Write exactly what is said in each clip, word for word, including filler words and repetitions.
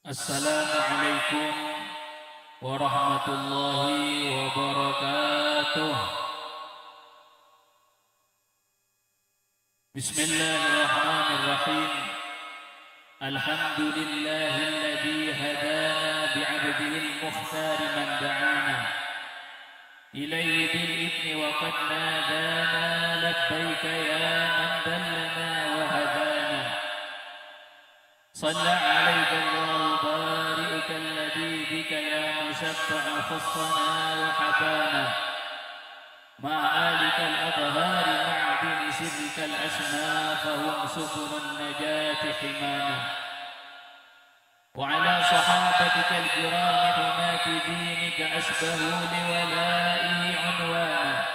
Assalamualaikum warahmatullahi wabarakatuh. Bismillahirrahmanirrahim. Alhamdulillahilladzi hadana bi'abdihil mukhtari man da'ana ilaihi bil idzni wa qad nadana labbaika ya man dallana wa hadana. Shalla 'alaika Allahu bari'uka alladzi bika ya musyaffa'u khassana wa habana. Ma'a alikal athhari ma'dini sirrikal asma fahum subulun najati himana. Wa 'ala sahabatikal kirami humati dinika asbahu liwala'ihi unwana.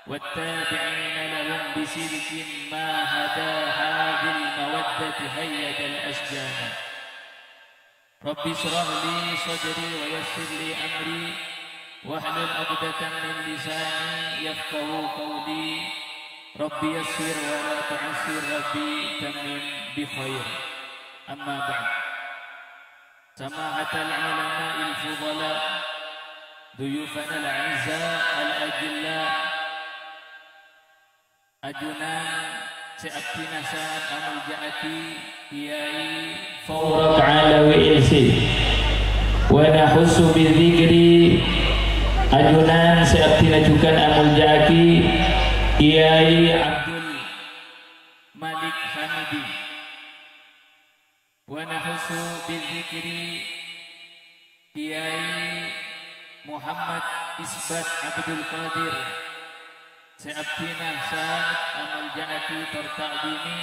Wattabi'ina lahum bisidqin ma hada hadhil mawaddati hayyajal ashjana. Rabbi shrah li sadri wa yassir li amri wahlul 'uqdatam min lisani yafqahu qawli. Rabbi yassir wa la tu'assir, Rabbi tammim bi khair. Amma ba'd. Samahatal ulama'il fudala, duyufanal a'izza al ajilla, ajunan sè abdhina sanget amolja'aghi, Kiyai Fauraq Alawi L C. Wa nakhussu bidzikri, ajunan sè abdhina jhughân amolja'aghi, Kiyai Abdul Malik Hamidi. Wa nakhussu bidzikri Kiyai Muhammad Isbat Abdul Qadir, sè abdhina sanget amolja'aghi tor ta'dhimi,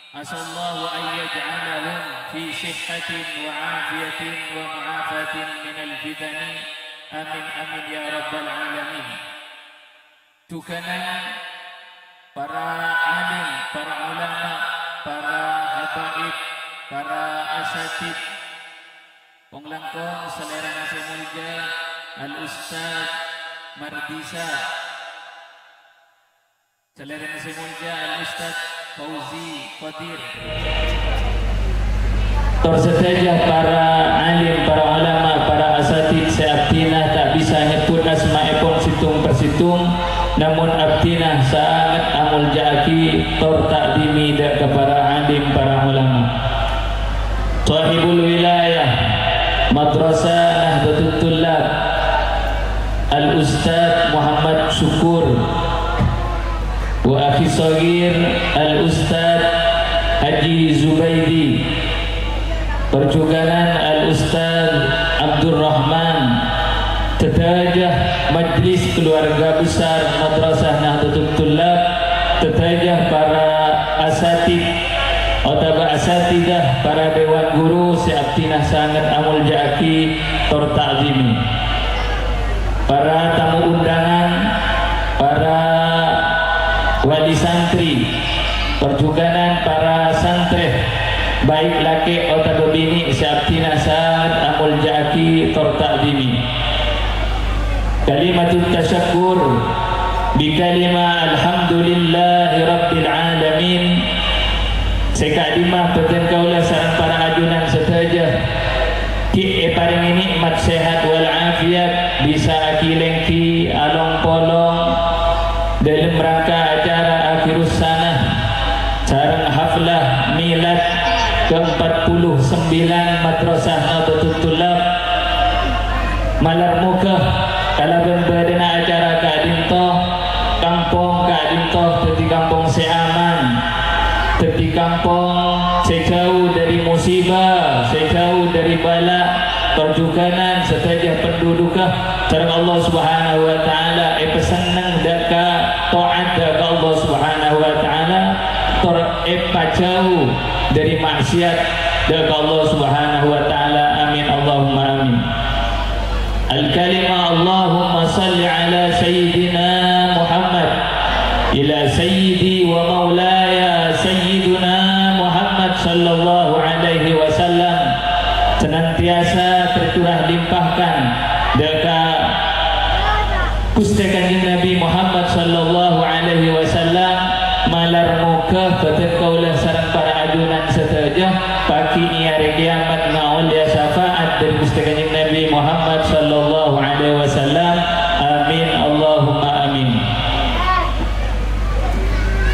asallahu an yaj'alahum fi sihhatin wa afiyatin wa mu'afatin minal fitani. Amin, amin, ya rabbal alamin. Jhughânan para alim, para ulama, para habaib, para asatid, kong-langkong salèrana sè molja Al-Ustadz Mardisa, salèrana sè molja Al-Ustadz Fauzi Qadir. Tor sadhâjâ para alim, para ulama, para asatid sè abdhina ta' bisa nyebbhut asmaèpon sèttong per sèttong, namong abdhina sanget amolja'aghi tor ta'dhimi dâ' ka para alim, para ulama. Shahibul Wilayah Madrasah Nahdlatul Thullab, Al-Ustadz Muhammad Syukur, wa akhi shaghir Al-Ustadz Haji Zubaidi, parjhughânan Al-Ustadz Abdurrahman, sadhâjâ majlis keluarga besar Madrasah Nahdlatul Thullab, sadhâjâ para asatid otabâ asatidah, para dewan guru sè abdhina sanget amolja'aghi tor ta'dhimi. Para tamu undangan, para wali santri, parjhughânan para santrè, baik lakè' otabâ binè' sè abdhina sanget amolja'aghi tor ta'dhimi. Kalimatut tasyakkur bi kalima alhamdulillahi rabbil alamin. Sè ka'dimma bhâdhân kaulâ sareng para ajunan sadhâjâ ghi' èparèngè nè'mat sehat wal afiat, bisa aghi-lèngghi along-polong dâlem rangka acara akhirus sanah sareng haflah milad ke empat puluh sembilan Madrasah Nahdlatul Thullab. Malar moghâ kalabân bâdâna acara ka'dinto, kampong ka'dinto dhâddhi kampong sè aman, dhâddhi kampong sè jhâu dâri musibâ, sè jhâu dâri bâlâ, parjhughânan sadhâjâ pendudukka sareng Allah Subhanahu wa Ta'ala èpasenneng dâ' ka ta'at dâ' ka Allah Subhanahu wa Ta'ala, tor èpajhâu dâri maksiat dâ' ka Allah Subhanahu wa Ta'ala. Amin, Allahumma amin. Al-kalimah Allahumma salli ala Sayyidina Muhammad, ila Sayyidi wa Maulaya Sayyiduna Muhammad sallallahu alaihi wasallam, senantiasa tercurah limpahkan dâ' ka Ghustè Kanjeng Nabi Muhammad sallallahu alaihi wasallam. Malar moghâ bhâdhân kaulâ sareng para ajunan sadhâjâ pagi è arè kiyamat ngaollè Ya syafaat dhâri Ghustè Kanjeng Nabi Muhammad sallallahu alaihi wasallam. Amin, Allahumma amin.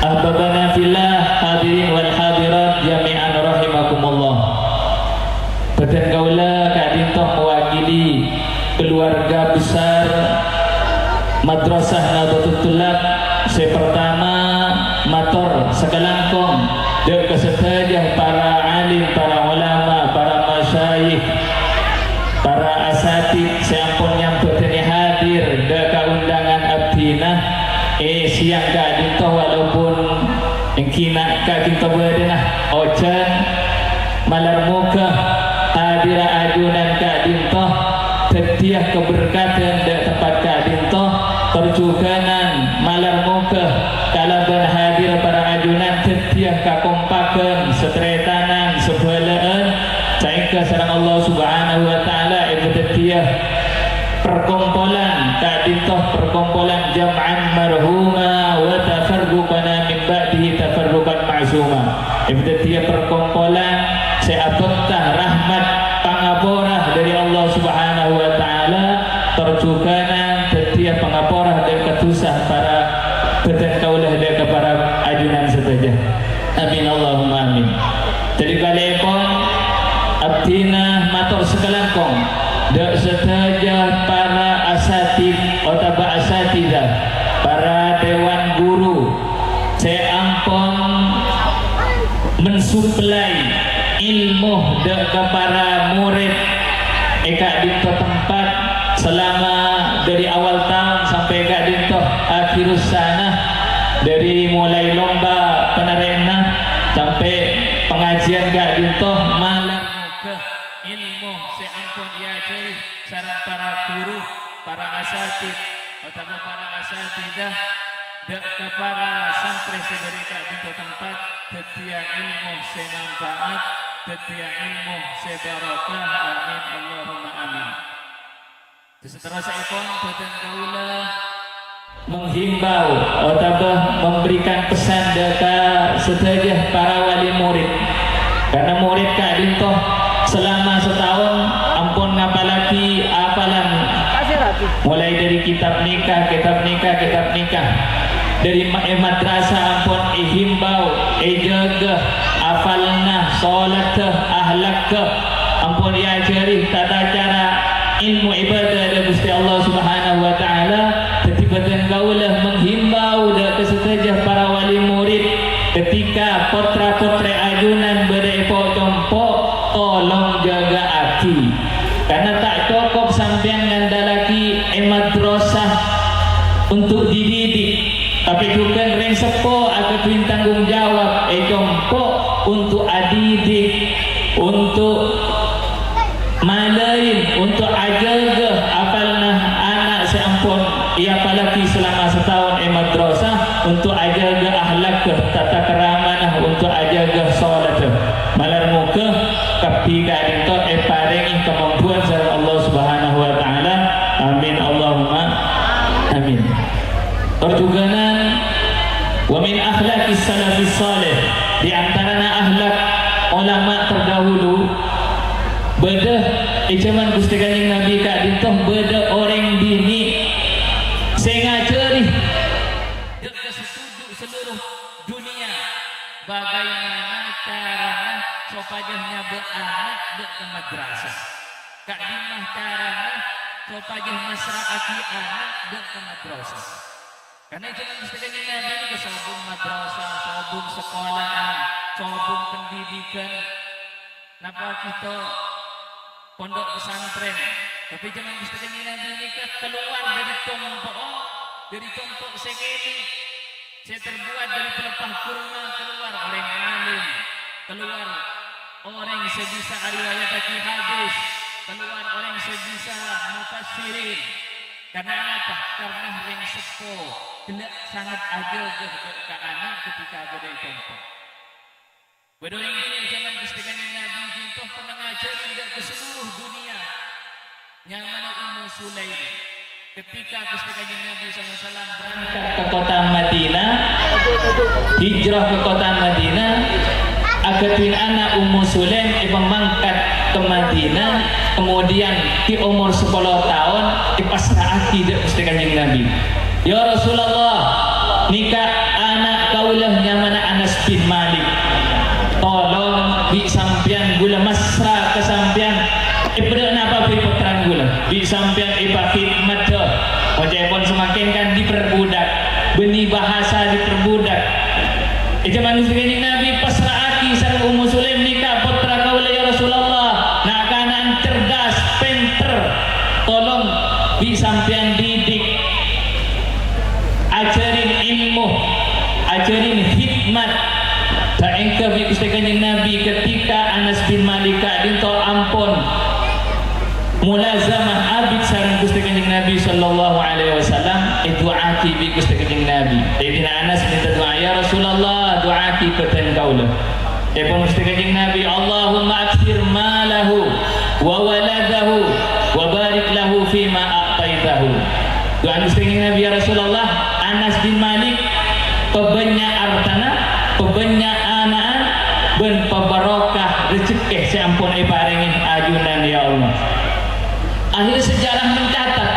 Ahbabana fillah, hadirin wal hadirat jami'an rahimakumullah. Bhâdhân kaulâ ka'dinto mewakili keluarga besar Madrasah Nahdlatul Thulab. Sè pertama, mator sakalangkong dhâ' ka sadhâjâ para alim, para ulama, para masyayikh, para asatidz sè ampon nyambhâdhâni hadir dhâ' ka undangan abdhina, è, sèyang ka'dinto, walaupun èngghi na' ka'dinto bâdâna ojhân. Malar moghâ hadirra ajunan ka'dinto dhâddhiyâ kaberkadhân dhâ' tempat ka'dinto, tor jhughânan malar moghâ kalabân hadirra para ajunan dhâddhiyâ kakompaghân, sataretanan, sabhâlâ'ân, saèngghâ sareng Allah Subhanahu wa Ta'ala èpadhâddhiyâ perkompolan ka'dinto, perkompolan jam'an marhuma wa tafarruqana min ba'dihi tafarruqan ma'suma. Èpadhâddhiyâ perkompolan sè abhâkta rahmat pangapora dhâri Allah Subhanahu wa Ta'ala, tor jhughânan dhâddhiyâ pangapora dhâ' ka dhusa para bhâdhân kaulâ dhâ' ka para ajunan sadhâjâ. Amin, Allahumma amin. Dhâddhi kalèpon, abdhina mator sakalangkong dhâ' sadhâjâ para asatidz otabâ asatidzah, para dewan guru, sè ampon mensuplai ilmu dhâ' ka para murid è ka'dinto tempat selama dhâri awal taon sampè' ka'dinto akhirus sanah, dhâri mulai lomba panarè'na sampè' pangajiân ka'dinto. Malar moghâ ilmu sè ampon èajhâri sareng para guru, para asatidz, otabâ para asatidzah, dhâ' ka para santrè sè dhâri ka'dinto tempat, dhâddhiyâ ilmu sè manfaat, dhâddhiyâ ilmu sè barokah. Amin, Allahumma amin. Saterrossèpon, bhâdhân kaulâ menghimbau otabâ memberikan pesan dhâ' ka sadhâjâ para wali murid. Karena murid ka'dinto selama sataon ampon ngapallaghi apalan, mulai dhâri kitab nikah, kitab nikah, kitab nikah. Dhâri ma-, è madrasah ampon èhimbau, èjâgâ apalna, sholatta, akhlakka, ampon èajhâri tata cara ilmu ibadah dhâ' Ghustè Allah Subhanahu wa Ta'ala. Dhâddhi bhâdhân kaulâ menghimbau dhâ' ka sadhâjâ para wali murid, ketika potra-potrè ajunan bâdâ è po'-compo', tolong jâgâ'aghi. Karena ta' cokop sampèyan ngandalaghi è madrasah untuk dididik, tapè jhughân rèng seppo aghâdhuwân tanggung jawab è compo' untuk adidik, untuk malaèn, untuk ajâgâ apalna ana' sè ampon èapallaghi selama sataon è madrasah, untuk ajâgâ akhlakka, tata kramana, untuk ajâgâ sholatta. Malar moghâ kabbhi ka'dinto èparèngè kamampuan sareng Allah Subhanahu wa Ta'ala. Amin, Allahumma amin. Tor jhughânan, wa min akhlaqis salafis shalih, di antarana akhlak ulama terdahulu, bâdâ è jhâman Ghustè Kanjeng Nabi ka'dinto bâdâ orèng binè' sè ngajhâri dhâ' ka seluruh, seluruh dunia bagaimana carana sopajâ nyabâ' ana' dhâ' ka madrasah. Ka'dimma carana sopajâ massra'aghi ana' dhâ' ka madrasah. Karna è jhâman Ghustè Kanjeng Nabi nèka sobung madrasah, sobung sekolahan, sobung pendidikan. Napa kita pondok pesantren? Tapè jhâman Ghustè Kanjeng Nabi nèka kalowar dhâri compo'na, dhâri compo' sè kènè', sè terbuat dhâri pelepah kurma, kalowar orèng alim, kalowar orèng sè bisa ariwayataghi hadis, kalowar orèng sè bisa mufassirin. Karna apa? Karna rèng seppo ghellâ' sanget ajâgâ ka ana' ketika bâdâ è compo'. Bâdâ orèng binè' è jhâman Ghustè Kanjeng Nabi ghânto pernah ngajhâri dhâ' ka seluruh dunia. Nyamana Ummu Sulaim. Ketika Ghustè Kanjeng Nabi sallallahu alaihi wasallam berangkat ka kota Madinah, hijrah ka kota Madinah, aghâdhuwân ana' Ummu Sulaim èpamangkat ka Madinah, kemudian di umur sapolo taon èpassra'aghi dâ' Ghustè Kanjeng Nabi. "Ya Rasulullah, nèka ana' kaulâ nyamana Anas bin Malik. Tolong bi' sampèyan ghulâ massra ka sampèyan, èpadâ' napa bi' pottrana ghulâ. Bi' sampèyan èpakhidmat, oca'èpon samangkèn kan diperbudak, bânnè bahasa diperbudak." È jhâman Ghustè Kanjeng Nabi, "Passra'aghi sareng Ummu Sulaim nèka pottra kaulâ, ya Rasulullah. Na'-kana'an cerdas, pènter. Tolong bi' sampèyan didik, ajhârin ilmu, ajhârin hikmat." Saèngghâ bi' Ghustè Kanjeng Nabi, ketika Anas bin Malik ka'dinto ampon mulazamah abit sareng Ghustè Kanjeng Nabi sallallahu alaihi wasallam, èdu'aaghi bi' Ghustè Kanjeng Nabi. Sayyidina Anas mènta du'a, "Ya Rasulullah, du'aaghi bhâdhân kaulâ." Èpon Ghustè Kanjeng Nabi, "Allahumma aktsir malahu wa waladahu wa barik lahu fima a'taitahu." Du'a Ghustè Kanjeng Nabi, "Ya Rasulullah, Anas bin Malik pabânnya' artana, pabânnya' ana'na, bân pabarokah rejhekkè sè ampon èparèngè ajunan, ya Allah." Akhirnya sejarah mencatat.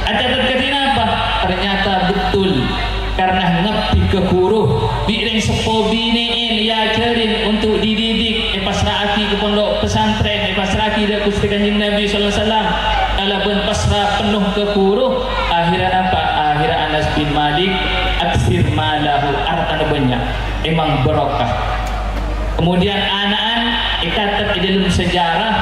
Acatat kadhi napa? Ternyata betul. Karena ngabdi ka ghuru, bi' rèng seppo binè'è èajhârin untuk dididik, èpassra'aghi ka pondok pesantren, èpassra'aghi dâ' Ghustè Kanjeng Nabi sallallahu alaihi wasallam, kalabân pasra penuh ka ghuru. Akhirnya apa? Akhirnya Anas bin Malik, aktsir malahu, artana bânnya'. Emang barokah. Kemudian ana'an ècatet è dâlem sejarah,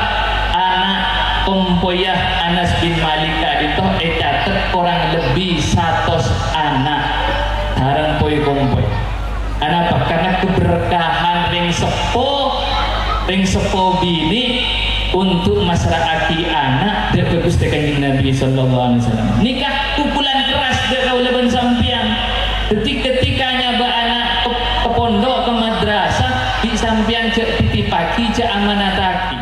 ana' kompoyya Anas bin Malik ka'dinto ècatet korang lebbi satos ana' sareng poy-kompoy. Anapa? Karena keberkahan rèng seppo, rèng seppo binè' untuk massra'aghi ana' dâ' ka Ghustè Kanjeng Nabi sallallahu alaihi wasallam. Nèka pukulan keras dâ' kaulâ bân sampèyan. Dhâddhi, ketika nyabâ ana' ka, ka pondok, ka madrasah, bi' sampèyan jhâ' titipaghi, jhâ' amanataghi.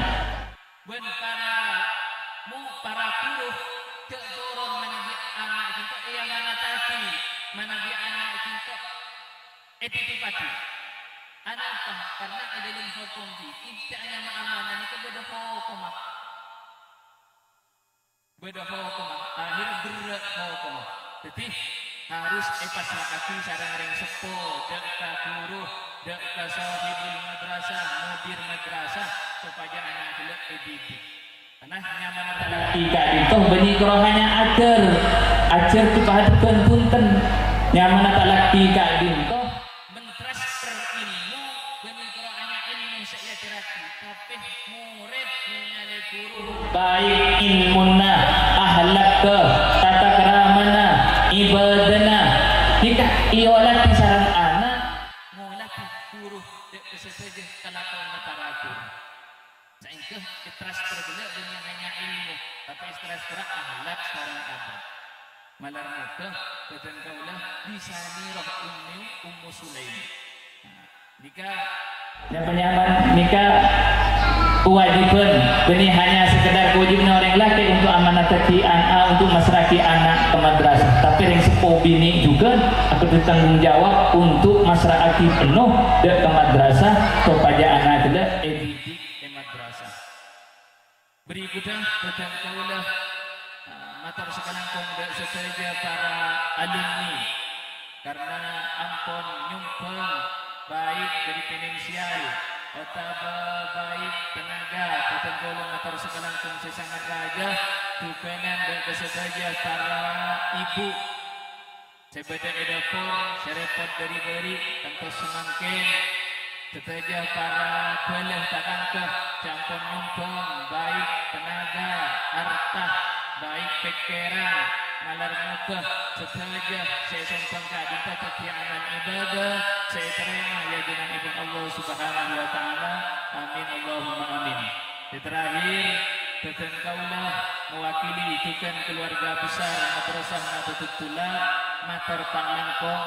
Bân para mu-, para ghuru jhâ' toron manabi ana' ghânto èamanataghi, manabi ana' ghânto ètitipaghi. Anapa? Karena è dâlem hokom fikih, jhâ' nyama amanah nèka bâdâ hokomma. Bâdâ hokomma, akhir berrâ' hokomma. Dhâddhi, harus èpassra'aghi sareng rèng seppo, dâ' ka ghuru, dâ' ka sohibul madrasah, mudir madrasah, sopajâ ana' ghellâ' èdidik. Karna nyamana talakè ka'dinto bânnè karo hanya ajhâr. Ajhâr tu kahadhebbhân bhunten. Nyamana talakè ka'dinto. Mentransfer ilmu bânnè karo hanya ilmu sè èajhârraghi, tapè murid nèngalè ghuru. Baik ilmuna, ahlakka, tata kramana, ibadana. Nèka èolatè sareng ana', ngolatè ghuru dâ' ka sadhâjâ kalakowanna para ghuru. Saèngghâ ètransfer ghellâ' bânnè hanya ilmu, tapè ètransfer akhlak sareng adab. Malar moghâ bhâdhân kaulâ bisa nèro Ummi, Ummu Sulaim. Nah, nèka, nyaman-nyaman nèka kawâjibhân, bânnè hanya sekedar kawâjibhânna orèng lakè' untuk amanataghi an-, a, untuk massra'aghi ana' ka madrasah. Tapè rèng seppo binè' jhughân akadhu tanggung jawab untuk massra'aghi penuh dâ' ka madrasah, sopajâ ana' ghellâ' èdidik è madrasah. Berikutnya, bhâdhân kaulâ, eh, mator sakalangkong dâ' sadhâjâ para alumni, karna ampon nyumbang baik dâri finansial otabâ baik tenaga. Bhâdhân kaulâ mator sakalangkong sè sanget rajâ, jhughânan dâ' ka sadhâjâ para ibu sè bâdâ è dâpor, sè rèpot bâri'-bâri', kantos samangkèn. Sadhâjâ para bhâlâ tatangghâ sè ampon nyombhâng, baik tenaga, arta, baik pèkkèran, malar moghâ sadhâjâ sè èsombhâng ka'dinto dhâddhi amal ibadah sè ètarèma è ajunanèpon Allah Subhanahu wa Ta'ala. Amin, Allahumma amin. Sè terakhir, bhâdhân kaulâ mewakili jhughân keluarga besar Madrasah Nahdlatul Thulab mator ta' langkong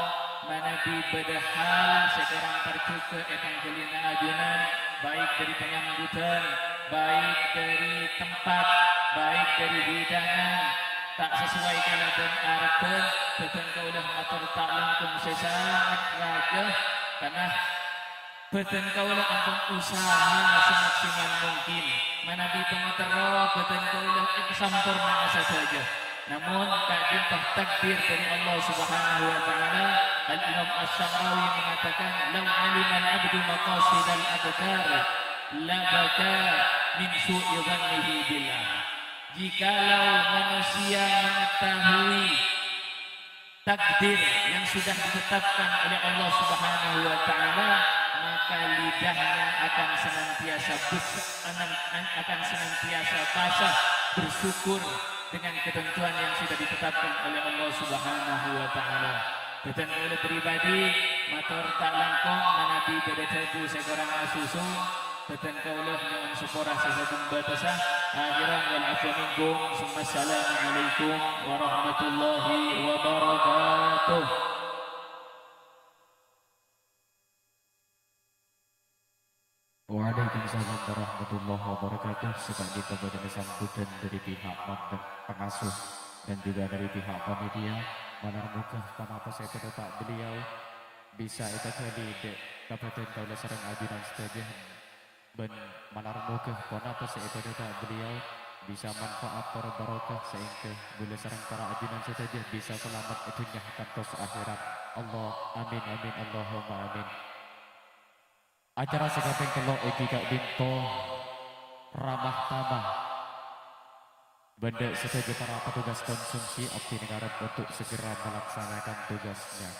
manabi bâdâ hal sè korang parjhughâ è pangghâlina ajunan, baik dâri panyambutan, baik dâri tempat, baik dâri hidangan, ta' sesuai kalabân arepbhân, bhâdhân kaulâ mator ta' langkong sè sanget rajâ, karna Bhâdhân kaulâ ampon usaha semaksimal mungkin. Manabi pangaterro bhâdhân kaulâ èkasamporna'a sadhâjâ. Namong, ka'dinto takdir dhâri Allah Subhanahu wa Ta'ala, Al-Imam Asy-Sya'rawi mengatakan, "Lau alimal abdu maqasidal aqdar, labaka min su'i dhannihi billah." Jikalau manusia mengetahui takdir yang sudah ditetapkan oleh Allah Subhanahu wa Ta'ala, maka lidahnya akan senantiasa bes-, akan, akan senantiasa basah bersyukur dengan ketentuan yang sudah ditetapkan oleh Allah Subhanahu wa Ta'ala. Bhâdhân kaulâ pribadi, mator ta' langkong manabi bâdâ dhâbu sè korang asoso, bhâdhân kaulâ nyo'on sapora sè sabâtessa. Akhiran wal afwa minkum, summa assalamualaikum warahmatullahi wabarakatuh. Waalaikumsalam warahmatullahi wabarakatuh. Sè ka'dinto bâdâna sambhudhân dhâri pihak pang-, pengasuh dan juga dari pihak panitia. Manar moghâ ponapa sè èpadhâpa' beliau bisa ètaghâli dâ' ka bhâdhân kaulâ sareng ajunan sadhâjâ. Bân manar moghâ ponapa sè èpadhâpa' beliau bisa manfaat tor barokah saèngghâ bulâ sareng para ajunan sadhâjâ bisa salamet è dhunnya kantos akhèrat. Allah, amin, amin, Allahumma amin. Acara sè kapèng tello' èngghi ka'dinto ramah tamah. Bân dâ' sadhâjâ para petugas konsumsi abdhina ngarep untuk segera melaksanakan tugasnya.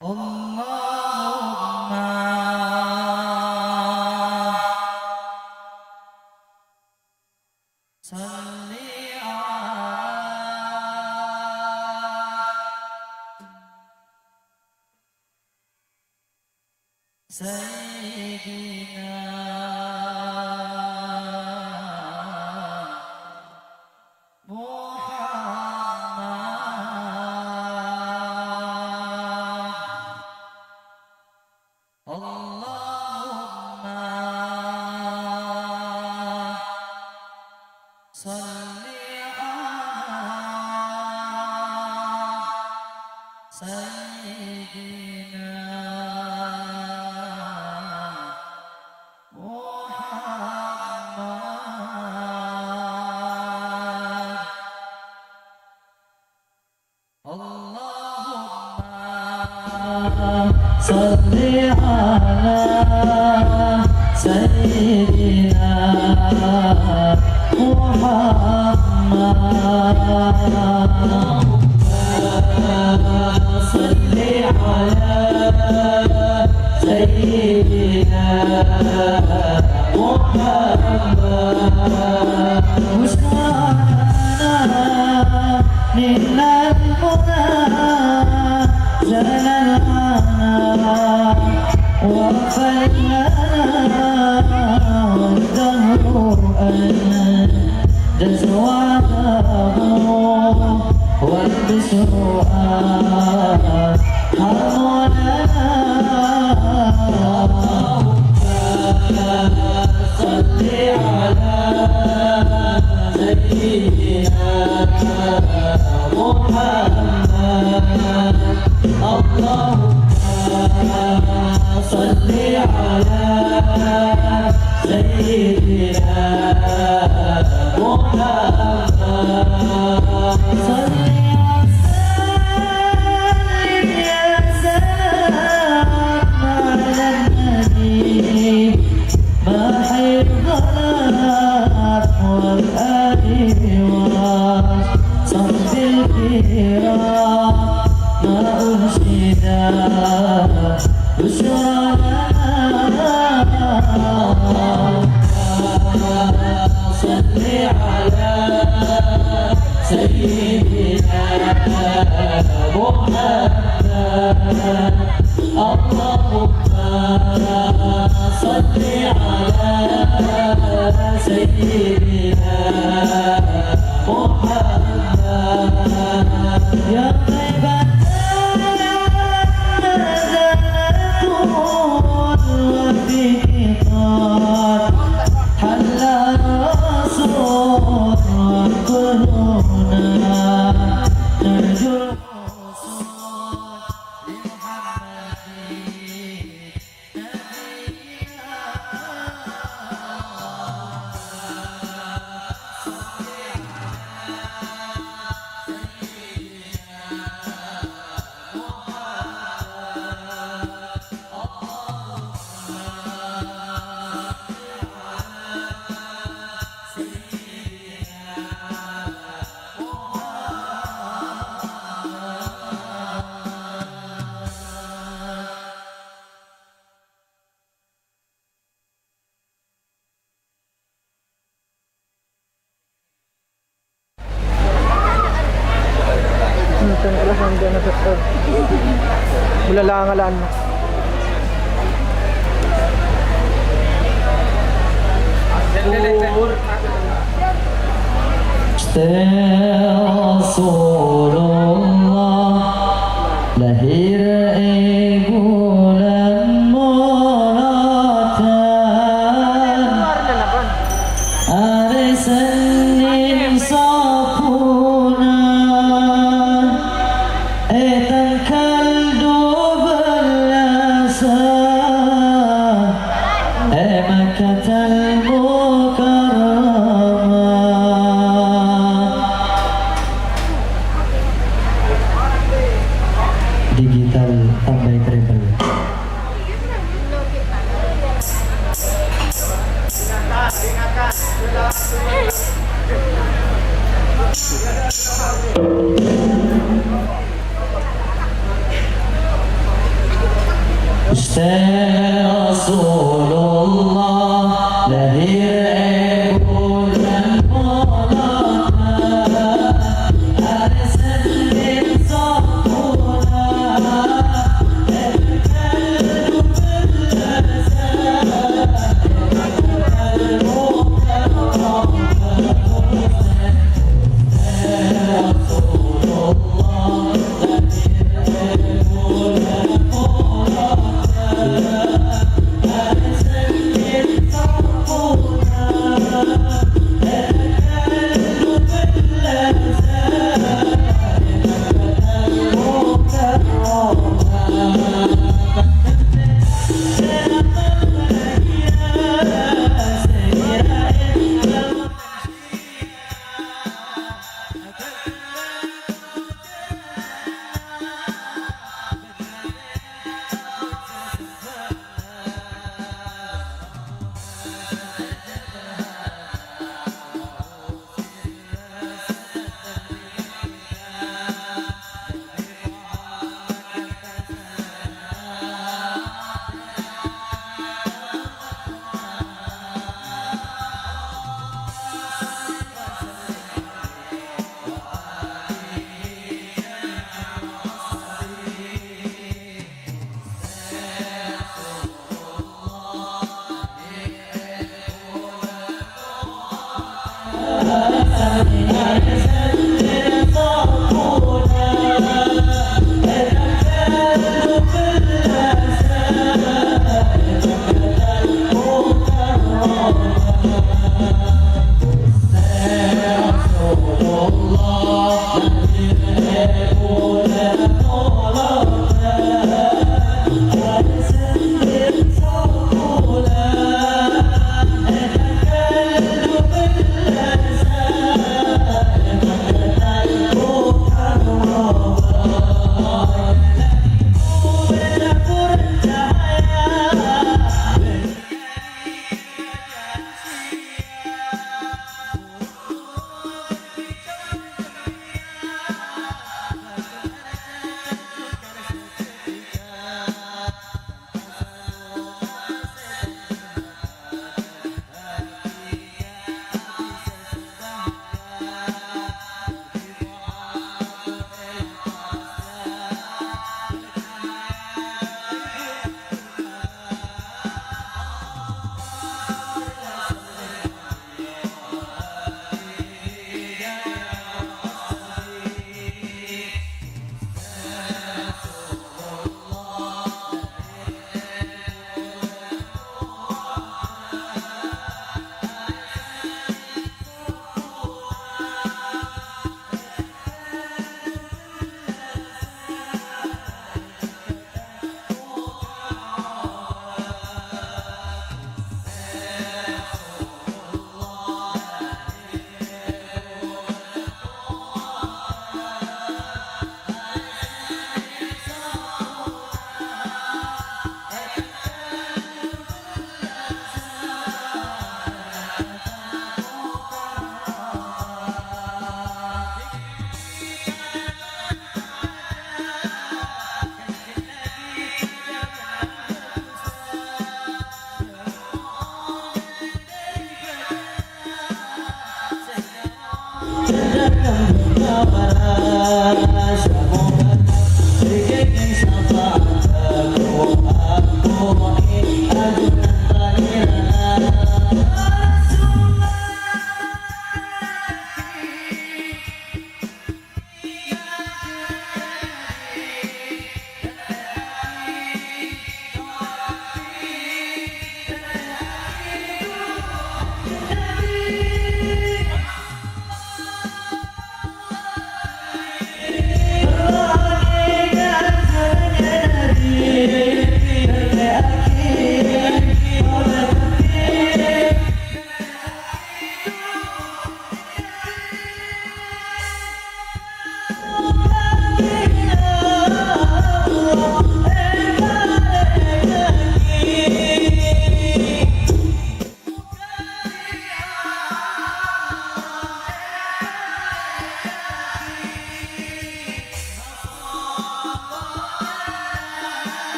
اللهم صل على سيدنا محمد. اللهم صل على سيدنا محمد. اللهم صل على سيدنا محمد. اللهم صل على سيدنا محمد. بشرانا من المنى زلنا وفلنا والدهر أن جزوته والبشر أرحم لنا. صل على سيدنا محمد. اللهم صل على سيدنا محمد. صل وسلم يا سلام على النبي محي الظلام والآل والصحب الكرام ما أنشد بشرى لنا. صل على اللهم صل على سيدنا محمد. يا طيبة هذا الكون وفيه قد حل رسول كلنا نرجو Enten, alhamdulillah, dokter. Bulâ la ngalan. Guste Rasulullah lahir è bulân Moladan. Arè Sennèn sabbhuna è tangghâl dubellâs è Makkatal Mukarramah. Digital tambâi treble. Guste Rasulullah lahir è bulân Moladan.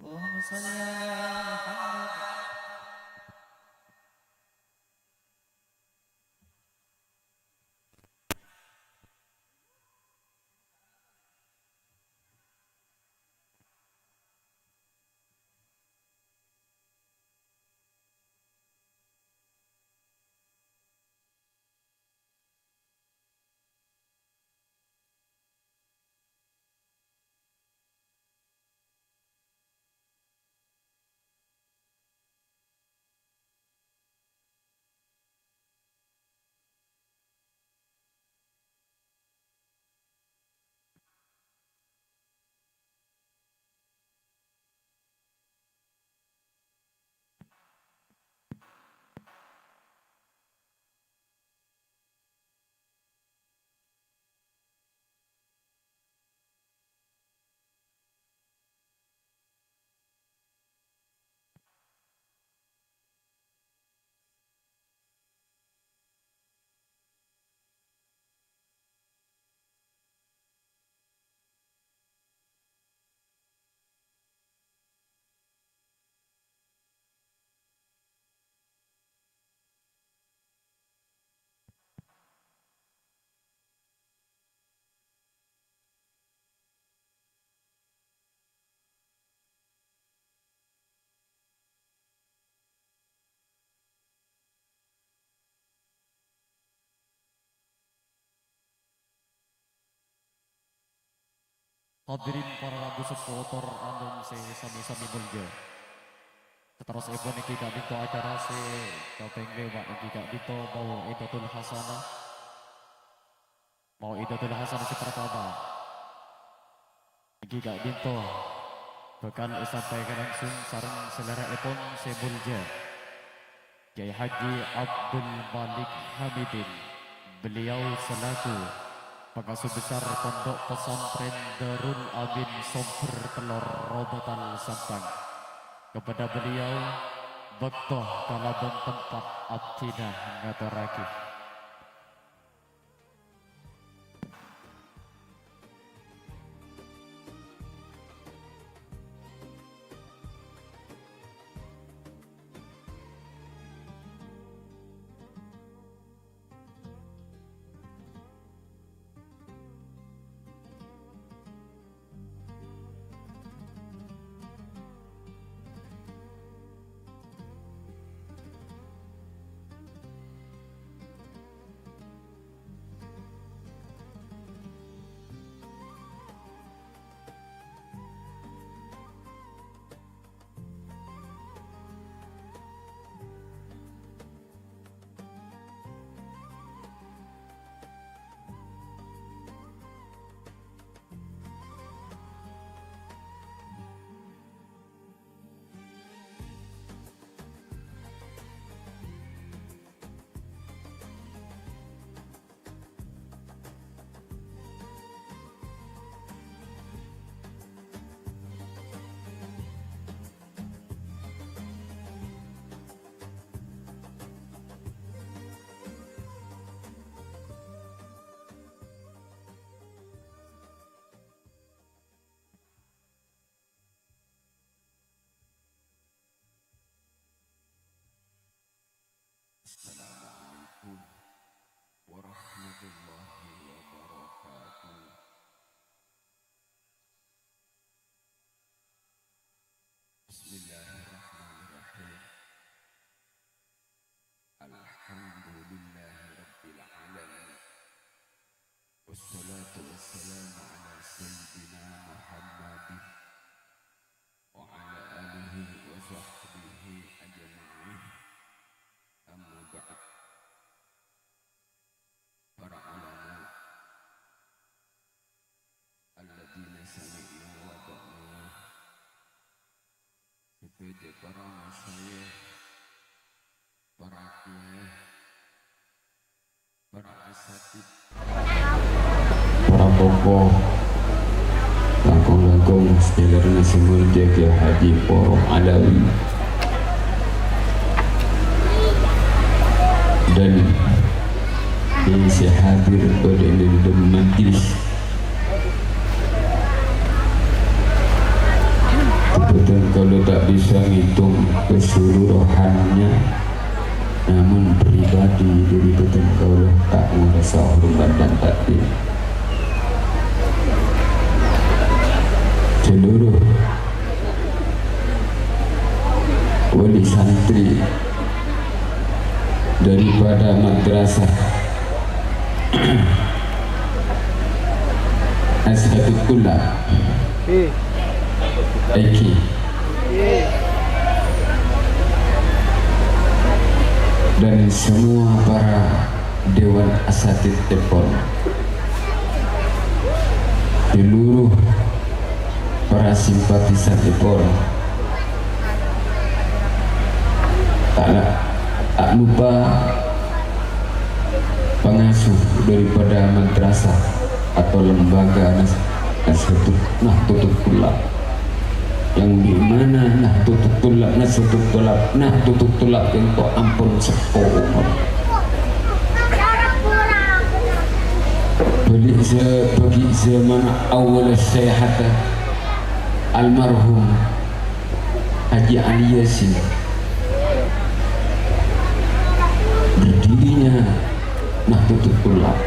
Allahumma shalli ala Muhammad. Hadirin para rabu seppo tor anom sè sami-sami molja. Saterrossèpon èngghi ka'dinto acara sè kapèng lèma' èngghi ka'dinto Mau'idatul Hasanah. Mau'idatul Hasanah sè partama èngghi ka'dinto bhâkal èsampèaghi langsung sareng salèra'èpon sè molja, Kyai Haji Abdul Malik Hamidin. Beliau selaku Pengasuh Besar Pondok Pesantren Darul Amin Somber Telor Robatal Sampang. Kepada beliau, bâkto kalabân tempat abdhina ngatorraghi. Assalamualaikum warahmatullahi wabarakatuh. Bismillahirrahmanirrahim. Alhamdulillahi rabbil alamin. Wassalatu wassalamu ala sayyidina Muhammadin wa ala alihi wa sahbihi ajma'in. Amma ba'd. Para ulama, alladzina sami'na wa ata'na, sadhâjâ para masyayikh, para kèyaè, para asatidz, para tokoh, langkong-langkong sadhâjâna sè molja Kyai Haji Poro Alawi. Dan sè hadir bâdâ è dâlem majlis. Kebetulan Kaulâ ta' bisa ngètong keseluruhannya, namun pribadi dâri bhâdhân kaulâ ta' ngorasa hormat dan takdim. Seluruh wali santri daripada madrasah Azharul Kulla. Iki. Dan semua para dewan asatidz Epon. Seluruh para simpatisan Epon. Tak, tak lupa pengasuh daripada madrasah atau lembaga Nas-, Nahdlatul, Nahdlatul Thulab. Yang di mana Nahdlatul Thulab, Nahdlatul Thulab, Nahdlatul Thulab engko' ampon seppo umur. Bagi se-, bagi zaman awal sehat, almarhum Haji Ali Yasin, berdirinya Nahdlatul Thulab.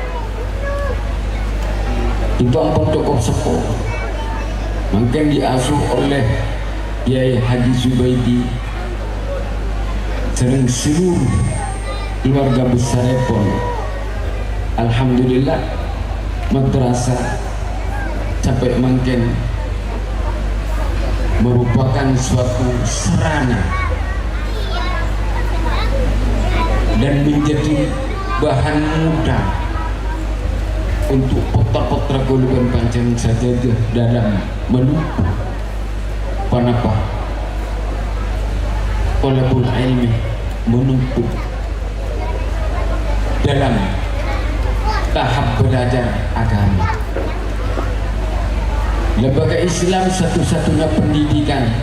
Itu ampon cokop seppo. Mangkèn diasuh oleh Kiai Haji Zubaidi sareng seluruh keluarga besarèpon. Alhamdulillah, madrasah sampè' mangkèn merupakan suatu sarana dan menjadi bahan modal untuk pottra-pottra kaulâ bân panjhennengngan sadhâjâ dalam menempuh ponapa? Thalabul ilmi, menempuh dalam tahap belajar agama. Lembaga Islam satu-satunya pendidikan,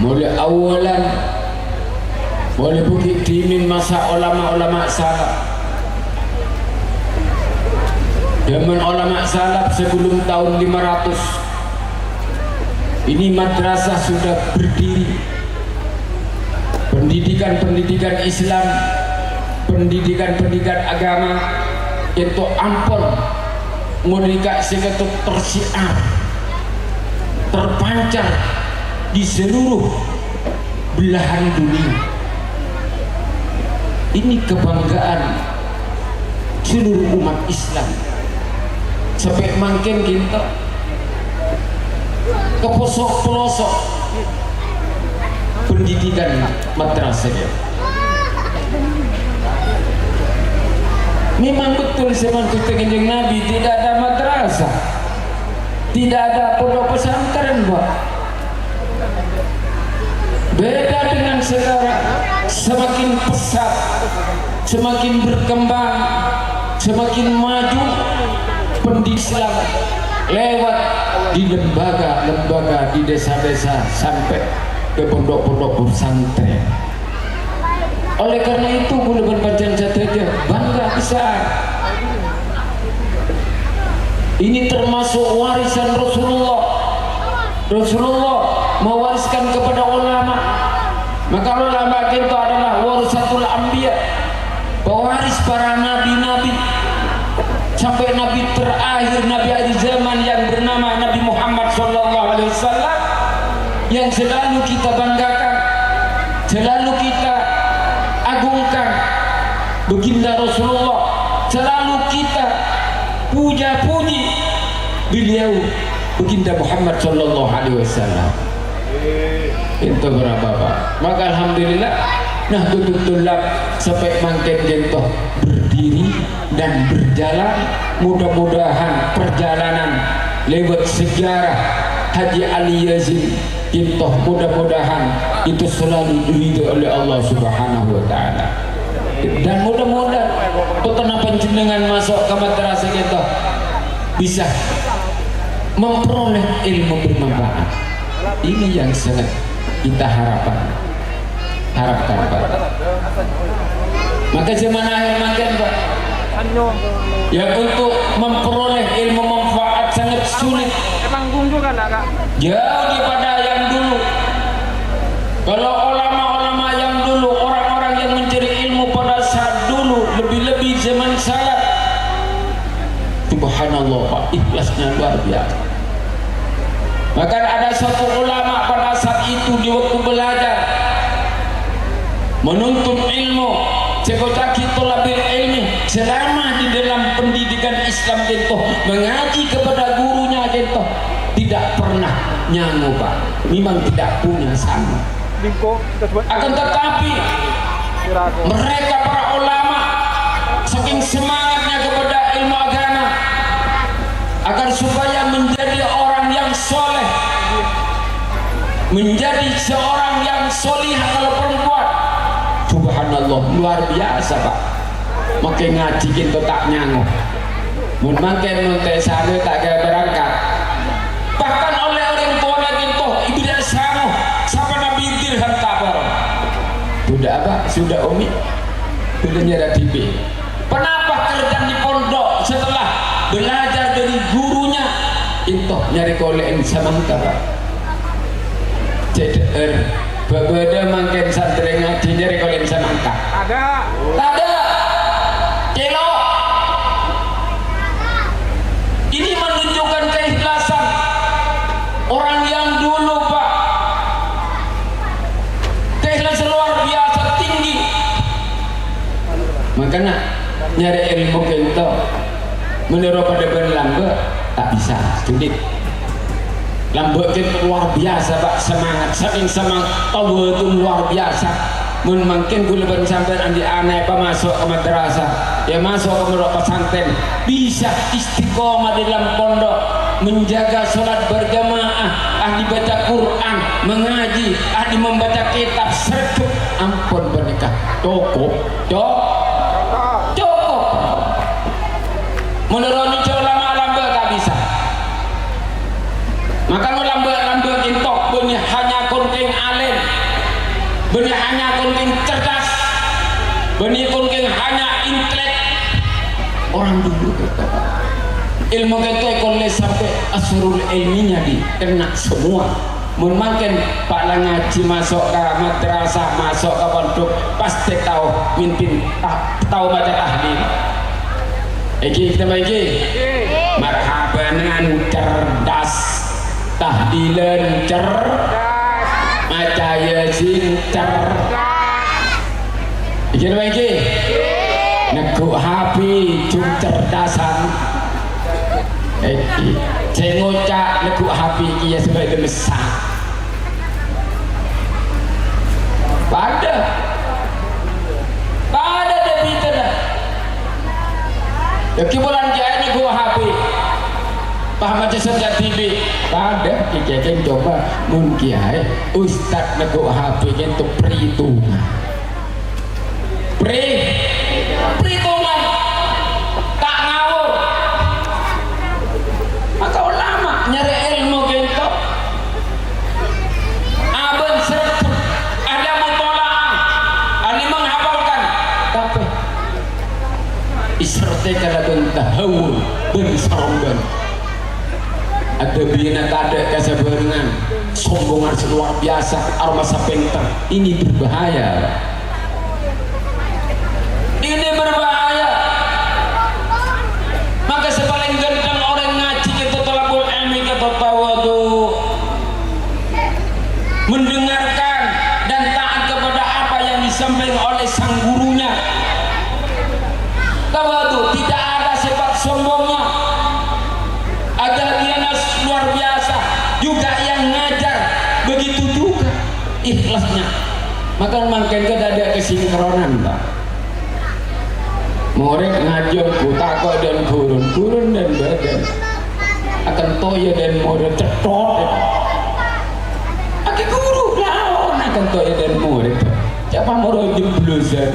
mulai awalan, mulai bukit dimin masa ulama-ulama salaf. Zaman ulama salaf sebelum tahun lima ratus, ini madrasah sudah berdiri. Pendidikan-pendidikan Islam, pendidikan-pendidikan agama, itu ampon ngonika sèngko' tersiar, terpancar di seluruh belahan dunia. Ini kebanggaan seluruh umat Islam. Sampè' mangkèn ghânto ka pelosok-pelosok pendidikan madrasah. Memang betul zaman Kanjeng Nabi tidak ada madrasah. Tidak ada pondok pesantren, Pak. Beda dengan sekarang, semakin pesat, semakin berkembang, semakin maju pendidikan Islam lewat di lembaga-lembaga, di desa-desa, sampai ke pondok-pondok pesantren. Oleh karena itu, kaulâ bân panjhennengngan sadhâjâ bangga besar. Ini termasuk warisan Rasulullah. Rasulullah mewariskan kepada ulama. Maka ulama itu adalah warasatul anbiya, pewaris para nabi-nabi. Sampai nabi terakhir, nabi akhir zaman yang bernama Nabi Muhammad sallallahu alaihi wasallam, yang selalu kita banggakan, selalu kita agungkan, Baginda Rasulullah, selalu kita puja-puji beliau, Baginda Muhammad sallallahu alaihi wasallam. Itu berapa, Pak? Maka alhamdulillah, Nahdlatul Thulab sampè' mangkèn ghânto berdiri dan berjalan. Mudah-mudahan perjalanan lewat sejarah Haji Ali Yazid ghânto, mudah-mudahan itu selalu diridhoi oleh Allah Subhanahu wa Ta'ala. Dan mudah-mudahan pottrana panjhennengngan maso' ka madrasah ghânto bisa memperoleh ilmu bermanfaat. Ini yang sangat kita harapkan. Harapkan, Pak. Maka zaman akhir mangkèn, Pak, ya, untuk memperoleh ilmu manfaat sangat sulit. Jauh daripada yang dulu. Kalau ulama-ulama yang dulu, orang-orang yang mencari ilmu pada saat dulu, lebih-lebih zaman salaf, subhanallah, Pak, ikhlasnya luar biasa. Bahkan ada satu ulama pada saat itu di waktu belajar, menuntut ilmu, sè èkoca'aghi thalabil ilmi, selama di dalam pendidikan Islam ghânto, mengaji kepada gurunya ghânto, tidak pernah nyango, Pak. Memang tidak punya sango. Akan tetapi, mereka para ulama saking semangatnya kepada ilmu agama, agar supaya menjadi orang yang soleh, menjadi seorang yang solihah kalau perempuan. Subhanallah, luar biasa, Pak. Makkè ngajhi ghânto ta' nyango. Mon mangkèn mon tè sango ta' ghâbây berangkat. Bahkan oleh orang tuanya ghânto, ibu tidak sango, sapa nabi dirham ta' poro. Sudah apa? Sudah, Umi. Sudah nyerah dibi. Kenapa kerjaan di pondok setelah belajar dari gurunya? Ghânto nyarè kolè'en samangka, Pak. Cedhe'er, bâbâdâ mangkèn santrè ngajhi nyarè kolè'en samangka. Ada. Ada. Kelo. Ini menunjukkan keikhlasan orang yang dulu, Pak. Keikhlasan luar biasa tinggi. Mangkana nyarè ilmu ghânto, menurut pada bân lambâ', ta' bisa, sulit. Lambâ' ghânto luar biasa, Pak, semangat. Saking semangat, tawadhu luar biasa. Mon mangkèn kaulâ bân sampèyan andi' ana' èpamaso' ka madrasah, ya maso' ka pondok pesantren, bisa istiqomah di dalam pondok, menjaga sholat berjamaah, ahli baca Quran, mengaji, ahli membaca kitab, sregep, ampon panèka. Cukup, cok-, cukup. Menurut ulama lambâ' ta' bisa. Maka lambâ'-lambâ' ghânto bânnè hanya kon kèng alim, bânnè hanya kon kèng cerdas, bânnè kon kèng hanya intelek. Orang dulu ghânto. Ilmu ghânto èkollè sampè' asrul ilminya di, kena semua. Mon mangkèn, Pak, la ngajhi maso' ka madrasah, maso' ka pondok, pastè tao mimpin, ta-, tao maca tahlil. Èngghi, kita èngghi? Marhaban dengan cerdas. Tahlilan cer-, maca Yasin cer-, Èngghi napa èngghi? Neggu' H P jhung cerdasan. Èngghi. Sè ngoca' neggu' H P kèya sè bâdâ messa. Padâ. Padâ dâ' bhidhâna. Èngghi polana kèya neggu' H P. Pas maca sènga' dhibi'. Padâ kèya coba mon kèya ustad neggu' H P kènto paritongan. Pri-, paritongan. Ta' ngawur. Maka ulama nyarè èlmo kènto. Abân sregep, ada mutola'ah, ada menghafalkan. Tapè èsertè kalabân tahawur bân sarombân. Adâbiyâna tadâ' kasabhârengan, sombongan sè luar biasa, aromasa pènter. Ini berbahaya. Ini berbahaya. Maka sè palèng ghântheng orèng ngajhi kèto thalabul ilmi kèto tawadhu. Mendengarkan dan taat kepada apa yang disampaikan oleh sang gurunya. Tawadhu, tidak ada sifat sombongnya. Adâbiyâna luar biasa. Juga yang ngajar begitu juga ikhlasnya. Maka mangkèn kadâ' kasinkronan, Pak. Morèd ngajhâk, tako' dân ghurun, ghurun dân bâdân. Akento ya dân morèd cèthot. Akè ghuru laon akento ya dân morèd. Ca'èpon morèd jemblusan.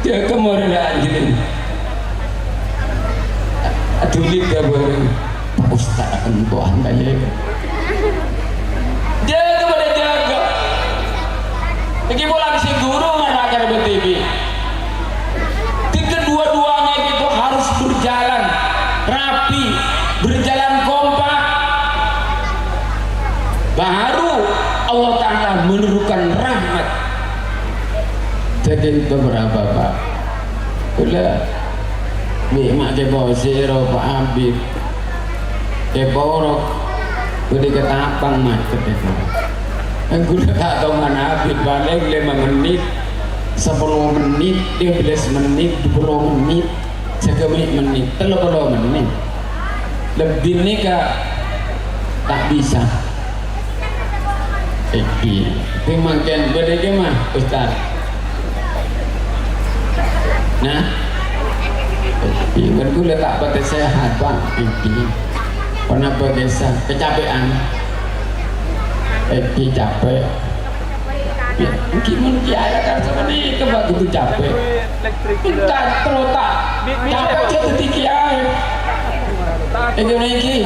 Jâgâ morèd anjing. Adulit ka bâreng. Pak Ustad akan Tuhan kaya itu. Jâgâ, padâ jâgâ. Èngghi polana sè ghuru ngara-ngara B T B. Di kedua-duanya itu harus berjalan rapi, berjalan kompak. Baru Allah Ta'ala menurunkan rahmat. Kento berapa, Pak? Kaulâ bi' ma' kè posè ro Pak Habib. Kè porok. Bâdâ katapang macet kè porok. Kaulâ ta' tao ngan Habib, palèng lèma mennit, sapolo mennit, lèma bellâs mennit, dupolo mennit, sagâmè' mennit, tellopolo mennit. Lebbi nèka ta' bisa. Èngghi. Sè mangkèn bâdâ kèma, Ustaz? Nah? Èngghi, bân kaulâ ta' patè sehat, Pak. Èngghi. Ponapa kèsa? Kacapè'an? Èngghi, capè'. Yâ, èngghi mon kiyaè kan sapanèka, Pak, kodhu capè'. Èngghi, terro ta' capè' jhâ' dhâddhi kiyaè. Èngghi, èngghi.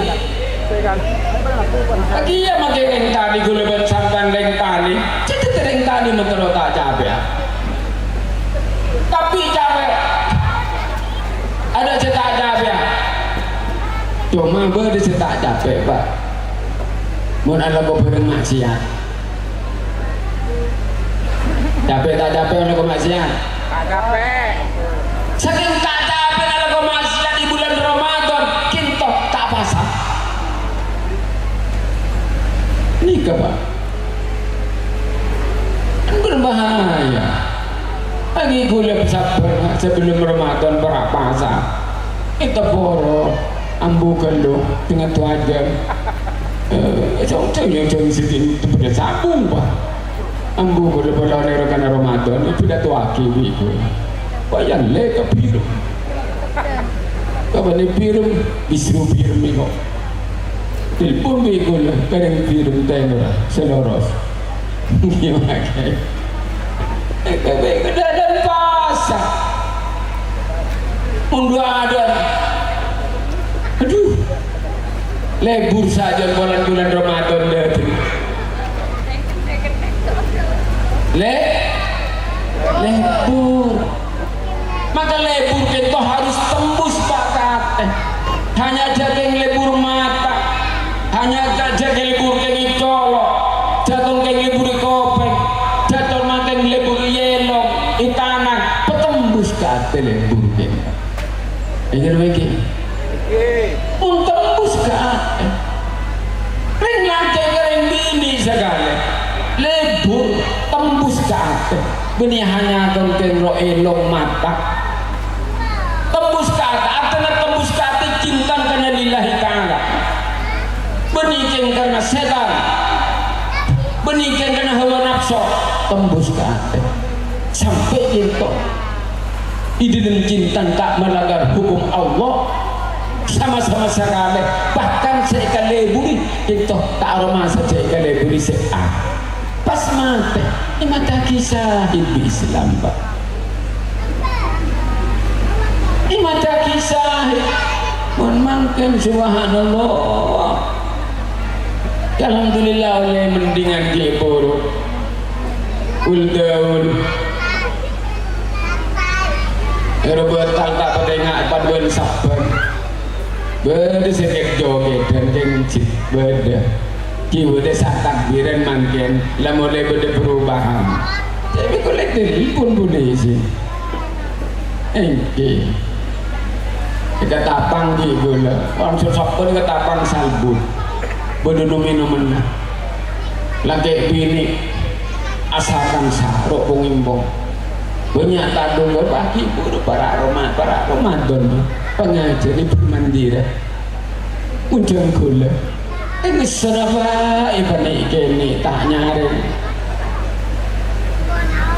Kèya mangkèn rèng tanè kaulâ bân sampèyan rèng tanè. Jhâ' dhâddhi rèng tanè mon terro ta' capè'an. Tapè capè'. Adâ' sè ta' capè'an. Coma bâdâ sè ta' capè', Pak. Mon alako bhâreng maksiat. Capè' ta' capè' alako maksiat? Ta' capè'. Sakèng ta' capè'na alako maksiat è bulân Ramadan, kento ta' pasa. Nèka, Pak. Kan berbahaya. Lagi kaulâ sabbhân, sebelum Ramadan para' pasa. Èngghi poro, ambu ghâllu, tengnga duwâjân. Eh, jhâng-jhâng, jhâng-jhâng sèdin padâ sabung, Pak. Ambu ghâllu polana rèkana Ramadan, èpidatoaghi bi' kaulâ. Bâjâ lè ka bhirem. Kabânè bhirem, bisu bhirem nèko. Telpon bi' kaulâ, karèng bhirem tènor, sè loros. Iyâ, makè. Èkabè' kadhâdhân pasa. Mon duwâjân. Adhu. Lebur sajân polana bulân Ramadan dâteng. Le-, lebur. Maka lebur kento harus tembus ka atè. Hanya jhâ' kèng lebur mata. Hanya jhâ', jhâ' kèng lebur kèng è colo'. Jhâ' kèng lebur è kopèng. Jhâ' kèng lebur è èlong, è tanang. Patembus ka atè lebur kento. Èngghi, èngghi. Mon tembus ka atè. Rèng lakè' ka rèng binè' sakalè. Lebur tembus ka atè. Bânnè hanya kèng ro' èlong mata. Tembus ka atè, artèna tembus ka atè cinta karena lillahi ta'ala. Bânnè kèng karena sètan. Bânnè kèng karena hawa nafsu. Tembus ka atè. Sampè' kento. È dâlem cinta ta' malanggar hukum Allah, sama-sama sakalè, bahkan sè èkaleburi, kento ta' aromasa sè èkaleburi sè A. Pas matè, èmata'aghi sahid bi' Islam, Pak. Èmata'aghi sahid. Mon mangkèn, subhanallah. Alhamdulillah, ollè mendingan ghi' buru. Ul-daul. Ero bâtal ta' patènga' padâwân sabbhân. Bâdâ sè kèk-jokèdhân kèng jhit bâdâ. Ghi' bâdâ sè takbiran mangkèn, la molaè bâdâ perubahan. Tapè kaulâ telpon polisi. Èngghi. È Ketapang ghi' kaulâ. Langsung sabbhân Ketapang salbu. Bâdâ nom-ènomanna. Lakè' binè'. Asalkan saro' pong-èmpong. Bânnya' tadhung pagi buru para' Roma-, para' Ramadan. Pangajhân è Bun Mandira. Onjhâng kaulâ. È, nèssèr apa è panè' kènè' ta' nyarè.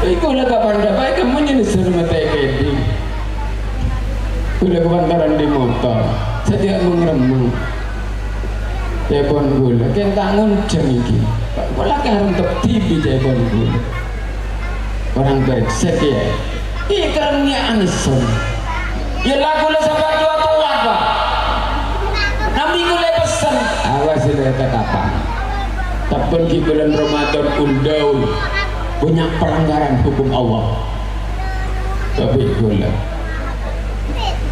È, kaulâ kapan-kapan è kemma nèssèr matè kèdhing. Kaulâ kapantaran è motor. Sadhâjâ meng-remmeng. Tèpon kaulâ, kèng ta' ngonjhâng iki. Kaulâ karèng tep dhibi' tèpon kaulâ. Orang brengsek, ya. Ih, kerengnya anesan. Ya, lagu le sampai tua-tua, Pak. Nabi gue pesan. Awas, ini kata apa? Kapan di bulan Ramadan undang banyak pelanggaran hukum Allah. Tapi gue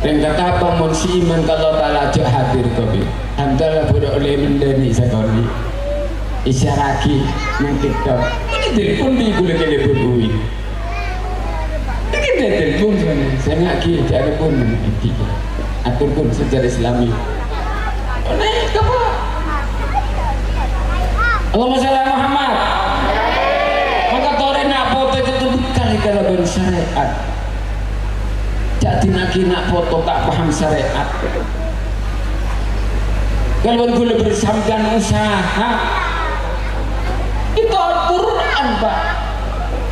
Rèng Ketapang mon sè iman ka Allah Ta'ala jhâ' hadir, kopi. Antara buru olle mendeni sakonè'. Isyaraghi neng TikTok. Ini telepon di gula telepon uwi. Telepon sana, saya nggak gini, cari pun, atur pun secara Islami. Naik ke apa? Allahumma sholli ala Muhammad. Maka tore na' poto itu bekal kalabân syariat. Jadi lagi na' poto ta' paham syariat. Kalabân ghulâ bân sampèyan usaha. Itu Al-Qur'an, Pak.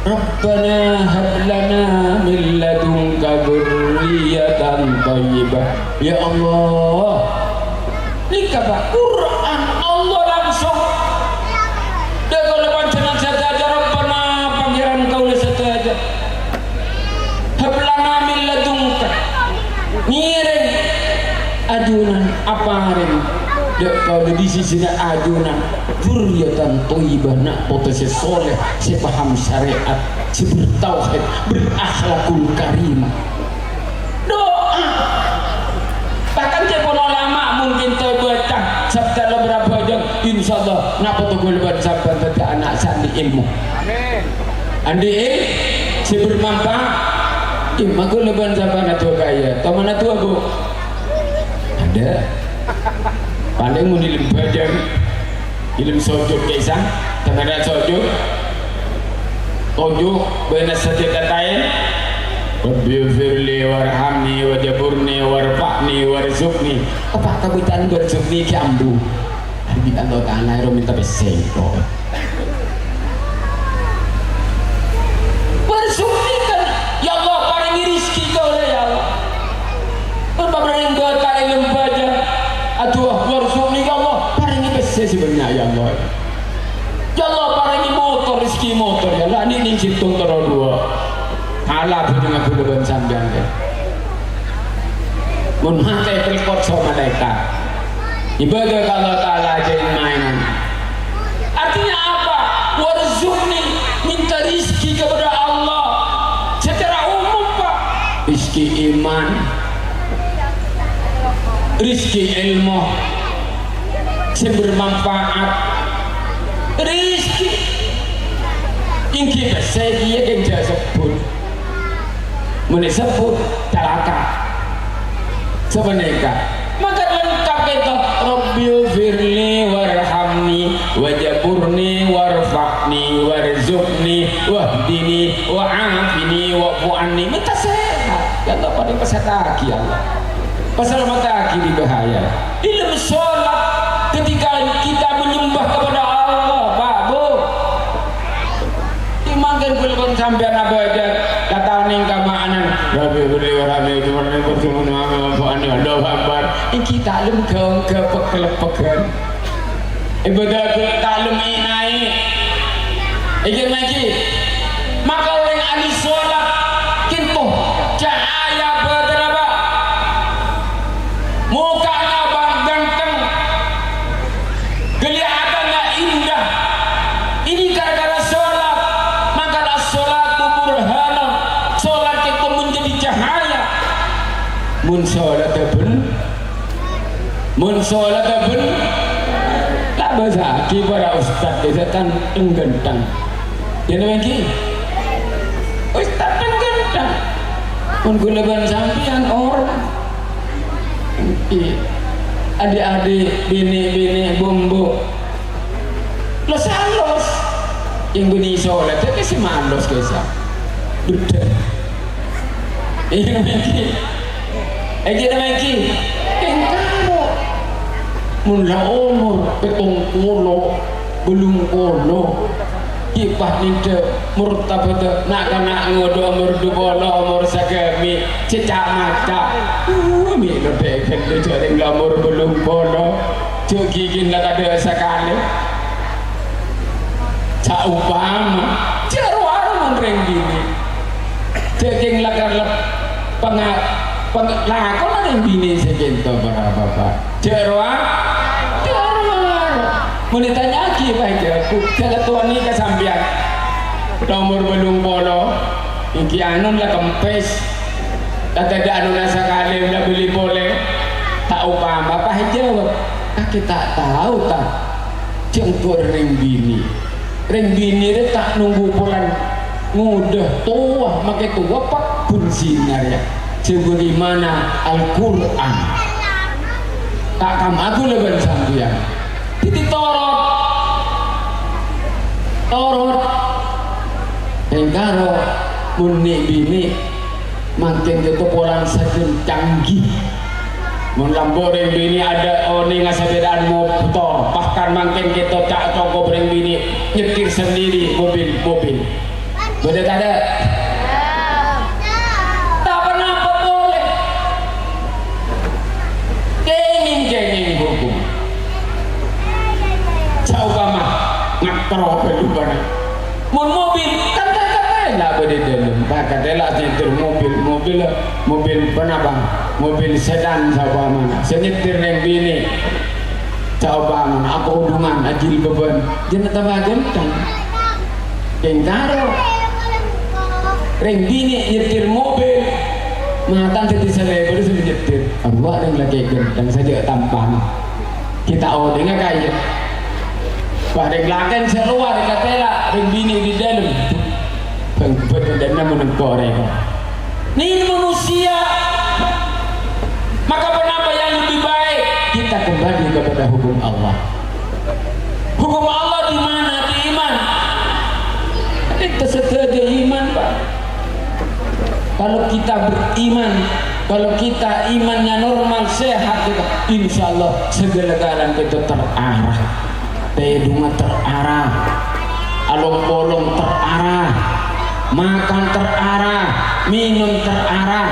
Rabbana hab lana min ladunka dzurriyyatan thayyibah. Ya Allah. Nèka, Pak, Qur'an Allah langsung. Dâ' kaulâ panjhennengngan sadhâjâ, Rabbana, Pangèran kaulâ sadhâjâ. Hab lana min ladunka. Ngèrèng ajunan, aparèng dâ' kaulâ è sisina ajunan, dzurriyyatan thayyibah, na' poto sè soleh, sè paham syariat, sè bertauhid, berakhlakul karimah. Doa. Bahkan cè' pon ulama mungkin tè bâca sabda lo berapa jam, insyaallah, na' poto ghulâ bân sampèyan dâddhi ana' sè andi' ilmu. Amin. Andi' il-, sè bermanfaat. Ih, mangkana bân sampèyan adu'a kaya. Toman adu'a, Bu? Ada. Palèng mon è lem bâjâng, è lem sojud kèsan, temenan sojud. Tojhu baina sajdatayni. Rabbighfirli warhamni wajburni warfa'ni warzuqni. Apa kabâcaan warzuqni ki ambu? Arèya Allah Ta'ala ro mènta pèssè, kok. Warzuqni kan, ya Allah, parèngè rizki kaulâ, ya Allah. Mon paparèng bâkal è lem bâjâng, adu'a, warzuqni, ya Allah, parèngè pèssè sè bânnya', ya Allah. Ya Allah, parèngè motor, rizki motor, ya Allah, nèng-nèng sèttong terro duwâ'. Ala bhâjângnga ghulâ bân sampèyan, ya. Mon matè, èpèlkot so malaèkat. Ibadah ka Allah Ta'ala jhâ' èn-maènan. Artinya apa? Warzuqni, minta rizki kepada Allah secara umum, Pak. Rizki iman, rizki ilmu sè bermanfaat, rizki èngghi pèssè kèya kèng jhâ' sebbhut. Mon èsebbhut, calaka. Sapanèka. Maka lengkap kèto. Rabbighfirli warhamni wajburni warfa'ni warzuqni wahdini wa'afini wa'fu anni. Mènta sehat. Ya Allah, padâ pasèhataghi, ya Allah. Pasalamettaghi dâri bahaya. È lem sholat, ketika kita menyembah kepada Allah, Pak, Bu. Mangkèn ghulâ bân sampèyan abâjâ, katanèng ka ma'anana, "Rabbighfirli warhamni wajburni warzuqni wa'afini." Allahu Akbar. Èngghi ta' lem ghâ-, ghâ-, pegghel-pegghel. Ibadah ghulâ ta' lem ènaè'. Èngghi, èngghi. Maka orèng ahli sholat, kènto cahaya bâtènna, Pak. Mokana bân ganteng, kelihatannya indah. Ini gara-gara sholat. Maka as-sholatu burhanun. Sholat itu menjadi cahaya. Mon sholat bân, mon sholat bân, ta' bâsa'aghi para ustad dâ' tan-, tan-ghânteng. Iyâ, napa èngghi? Ustad tan-ghânteng. Mon ghulâ bân sampèyan orèng. Èngghi. Adik-adik, binè'-binè', bu'-embu'. Los-alos. Èngghi bânnè sholat, dhâddhi sè malos kèsa. Bhudhâ. Iyâ, napa èngghi? Èngghi, napa èngghi? Èngkamo. Mon la omor pèttong polo, bâllung polo. Ghi' pas nèndhâ martabhâddhâ na'-kana' ngodâ omor du polo, omor sagâmè', cè' ca'-maca'. Uh, mè' nodhâ èghândhu jhâ' rèng la omor bâllung polo. Jhâ' ghighina tadâ' sakalè. Saopama, jhâ' rowa mon rèng binè'. Jhâ' kèng la kalep panga-, pang-, lakona rèng binè' sè kènto para bapa'. Jhâ' rowa, jhâ' rowa. Mon ètanya'aghi, pas èjâwâb, "Jhâ' la towana ka sampèyan. Nomor bâllung polo, èngghi anona la kempès. Tadâ' anona sakalè la bâli polè." Saopama, pas èjâwâb, "Kakè ta' tao, ta'? Jhâ' engko' rèng binè'. Rèng binè' rè ta' nongghu polana." Ngodâ towa, makè towa, paghun sinarè. Sè bârâmana Al-Qur'an. Ta' kamma ghulâ bân sampèyan. Dhâddhi torot. Torot. Èngkaro mon nè'-binè' mangkèn ghâto polana sajân canggih. Mon lambâ' rèng binè' adâ' onènga sapèdaan motor, bahkan mangkèn ghâto ca'-, cokop rèng binè' nyetir sendiri mobil-mobil. Bâdâ tadâ'? Ta' ponapa polè. Kèngèng-kèngèng hukum. Saompama ngakro kalubana. Mon mobil, kan ta' katèla bâdâ è dâlem. Pas katèla nyetir mobil, mobil, mobil ponapa? Mobil sedan saompamana. Sè nyetir rèng binè'. Saompamana akoḍungan, ajilbaban, jhâ' tambâ ghântheng. Èngkaro rèng binè' nyetir mobil, matan dhâddhi salèbâr sè nyetir. Arowa rèng lakè' ghântheng, sajjhâ' tampan. Kita onènga kaya. Wah, rèng lakè' sè lowar katèla, rèng binè' di dalam. Bang bâdâna mon engko' rèng. Ini manusia. Maka ponapa yang lebih baik? Kita kembali kepada hukum Allah. Hukum Allah di mana? Di iman. Itu saja iman, Pak. Kalau kita beriman, kalau kita imannya normal, sehat, kita, insya Allah segala-galanya itu terarah. Tèḍungnga terarah, along-polong terarah, makan terarah, minum terarah.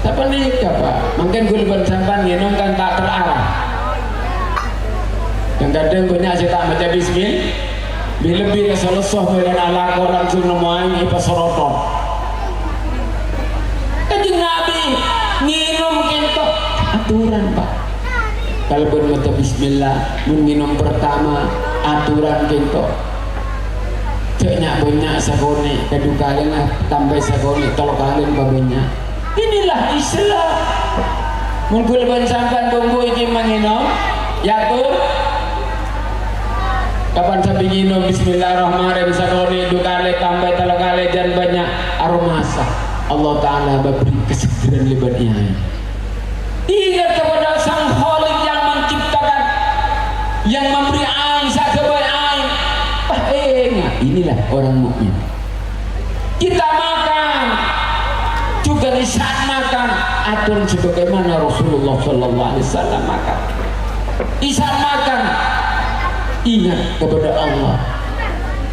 Sapanèka, Pak? Mangkèn ghulâ bân sampèyan ngènom kan ta' terarah. Kadhâng-kadhâng bânnya' sè ta' maca bismil-, bi-, lebbi sè lesso mèlana alako langsung nemmo aèng èpasorotot. Kanjeng Nabi ngènom kènto aturan, Pak. Kalabân maca bismillah, mon ngènom pertama, aturan kènto. Jhâ' nya'-bânnya' sakonè', kaḍu kalèna tambâi sakonè', tello kalè pabânnya'. Inilah Islam. Mon ghulâ bân sampèyan bângko iki mangènom, yâ ator. Kapan sampè' ngènom, bismillahirrahmanirrahim, sakonè', ḍu kalè, tambâi tello kalè, jhân bânnya', aromasa. Allah Ta'ala mabri kesegaran lèbât aèng. Ingat kepada Sang Khalik yang menciptakan, yang memberi aèng, sè aghâbây aèng. Wah, ingat, inilah orang mukmin. Kita makan, juga di saat makan, atur sebagaimana Rasulullah sallallahu alaihi wasallam makan. Di saat makan, ingat kepada Allah.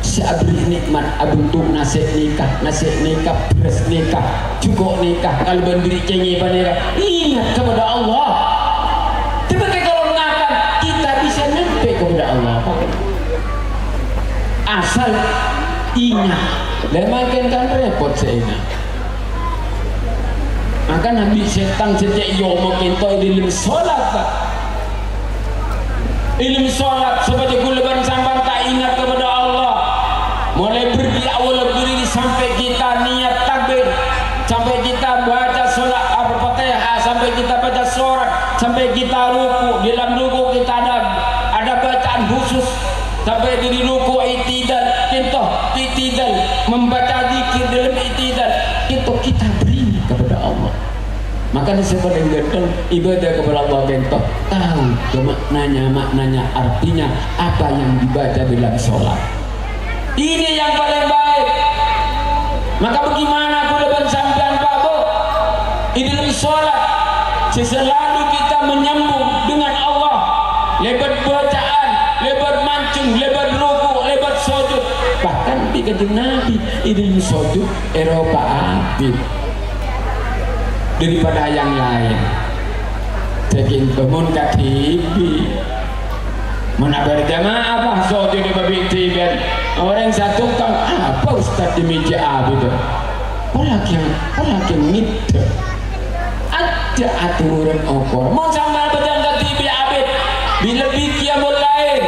Sè aberri' nè'mat, abentuk nasè' nèka, nasè' nèka, bherrâs nèka, jhuko' nèka, kalabân bâri' kèngèng panèka. Ingat kepada Allah. Seperti kalau makan, kita bisa nyampe kepada Allah, Pak. Asal ingat. Lah, mangkèn kan repot sè enga'. Maka Nabi sèttong sè cè' èomong kènto è ḍâlem solat, Pak. È ḍâlem solat, sopajâ ghulâ bân sampèyan ta' ingat kepada Allah. Mulai berdi-, awal berdiri sampai kita niat takbir, sampai kita baca solat Al-Fatihah, sampai kita baca sorat, sampai kita ruku'. Di dalam ruku' kita ada, ada bacaan khusus. Sampai di ruku' i'tidal, kènto i'tidal, membaca zikir dalam i'tidal, kènto kita beri kepada Allah. Makanya sè palèng ghânteng ibadah kepada Allah kènto tahu ke maknanya, maknanya, artinya apa yang dibaca dalam sholat. Ini yang paling baik. Maka bagaimana ghulâ bân sampèyan, Pak, Bu? È ḍâlem sholat, sè selalu kita menyambung dengan Allah. Lèbât bacaan, lèbât mancung, lèbât ruku', lèbât sujud. Bahkan bi' Kanjeng Nabi, è ḍâlem sujud, èropa abit daripada yang lain. Dhâddhi, mon kadhibi', mon abâr jamaah, pas sujud è babi' dhibi', orèng satu kan, "Apa ustad dimèja abit?" Pola kèng, pola kèng ngèdhâ. Ada aturan okor. Mon sampèyan bâjâng kadhibi' abit, bi-, lebbi qiyamul lail.